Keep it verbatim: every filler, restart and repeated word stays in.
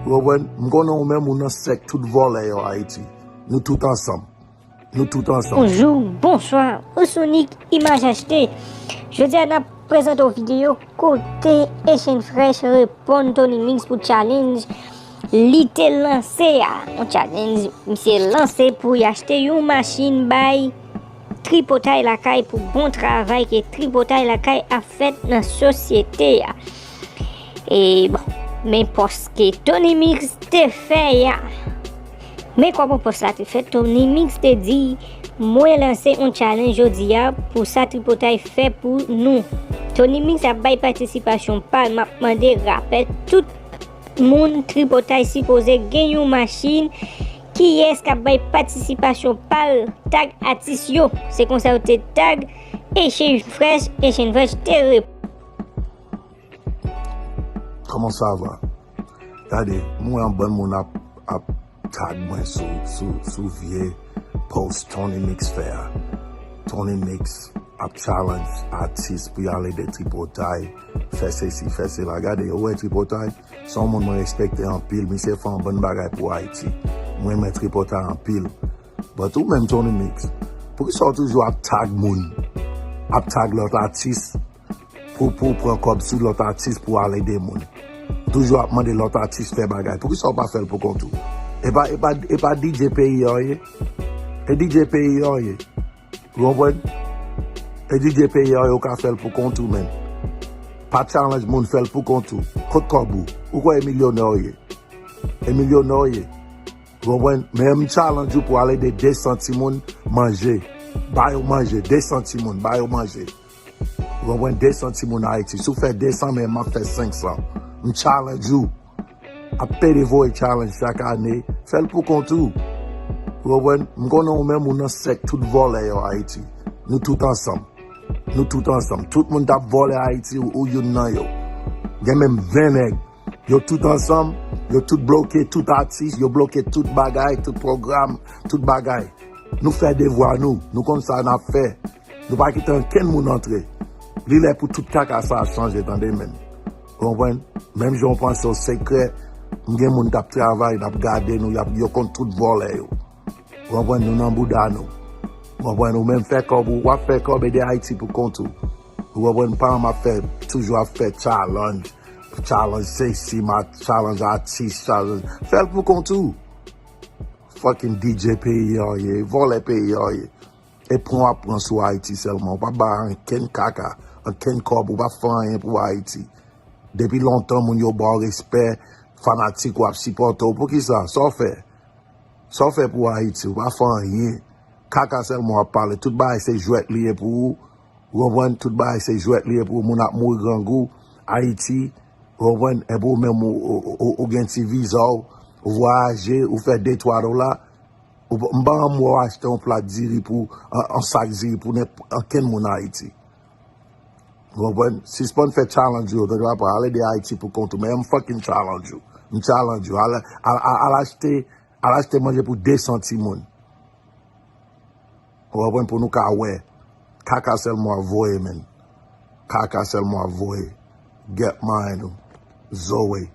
Ou konprann? M konnen ou menm ou nan sèk tout vòlè yo Ayiti. Nou tout ansanm. Nou tout ansanm. Bonjou, bonswa, ou sou Nick Imaj Achte. Jodi a n ap prezante yon videyo kote Echange Fresh reponn Tony Mix pou challenge li te lanse a. Yon challenge misye lanse pou y achte yon machin bay Tripotay Lakay pou bon travay ke Tripotay Lakay ap fèt nan sosyete a. E bon, men pòs ke Tony Mix te fè a. Men kòman pòs la te fèt, Tony Mix te di, mwen lanse yon challenge jodi a pou sa Tripotay fè pou nou. Tony Mix ap bay patisipasyon pa l, m ap mande rapè tout moun Tripotay sipoze gen yon machin. Kiyès k ap bay patisipasyon pa l, tag atis yo? Se konsa yo te tag Echange Fresh, Echange Fresh te reponn. Comment ça va? Gade, m wè yon bann moun ap, ap tag mwen sou, sou, sou vye post Tony Mix fè a. Tony Mix ap challenge atis pou y ale de Tripotay, fè sesi, fè sela. Gade, ou wè Tripotay, se yon moun mwen respekte anpil, misye fè yon bann bagay pou Ayiti. Mwen renmen Tripotay anpil. But ou menm Tony Mix, poukisa w toujou ap tag moun, ap tag lòt atis, pou, pou pran kòb sou lòt atis pou al ede moun. Toujou ap mande lòt atis fè bagay. Poukisa w pa fè l pou kont ou? E pa, e pa, e pa D J peyi a w ye? E D J peyi a w ye? Ou konprann? E D J peyi a w ye, ou ka fè l pou kont ou, menn. Pa challenge moun, fè l pou kont ou. Kot kòb ou? Ou kwè e milyonè w ye? E milyonè w ye? Ou konprann? Men m challenge ou pou al ede de san timoun manje. Ba yo manje, de san timoun, ba yo manje. Ou konprann? De san timoun Ayiti. Si w fè de san, men m ap fè senk san. M challenge ou. Ap pede voye challenge chak ane. Fè l pou kont ou. Ou konprann? M konnen ou menm ou nan sèk tout vòlè yo Ayiti. Nou tout ansanm. Nou tout ansanm. Tout moun t ap vòlè Ayiti, ou, ou youn nan yo. Gen menm ven nèg. Yo tout ansanm, yo tout bloke tout atis, yo bloke tout bagay, tout pwogram, tout bagay. Nou fè devwa nou, nou konn sa n ap fè. Nou pa kite ankenn moun antre. Li lè pou tout kaka sa a chanje, tande, menn. Ou konprann? Menm jan w panse w sekrè, m gen moun k ap travay, n ap gade nou, y ap, yo konn tout vòlè yo. Ou konprann? Nou nan bouda nou. Ou konprann? Ou menm fè kòb ou, w ap fè kòb, ede Ayiti pou kont ou. Ou konprann? Pa m ap fè, toujou ap fè challenge. Challenge sesi, ma challenge atis, challenge. Fè l pou kont ou. Fucking D J peyi a w ye, vòlè peyi a w ye. E pran w ap pran sou Ayiti sèlman. Ou pa ba ankenn kaka, ankenn kòb, ou pa fè anyen pou Ayiti. Depi lontan, moun yo ba w respè, fanatik ou ap sipòte w. Poukisa? Sa w fè? Sa w fè pou Ayiti? Ou pa fè anyen. Kaka sèlman w ap pale. Tout bagay se jwèt li ye pou ou. Ou konprann? Tout bagay se jwèt li ye pou ou. Moun ap mouri grangou. Ayiti, ou konprann? Epi ou menm, ou, ou, ou, ou gen ti viza w, ou vwayaje, ou fè de twa dola. Ou, m pa janm wè w achte yon plat diri pou, yon, yon sak diri pou nenp-, ankenn moun Ayiti. Ou konprann? Sispann fè challenge yo, tande papa, al ede Ayiti pou kont ou. Men m fucking challenge ou. M challenge ou. Al, al, al, al achte, al achte manje pou de san timoun. Ou konprann? Pou nou ka wè. Kaka sèlman w ap voye, menn. Kaka sèlman w ap voye. Get mine ou. Zoe.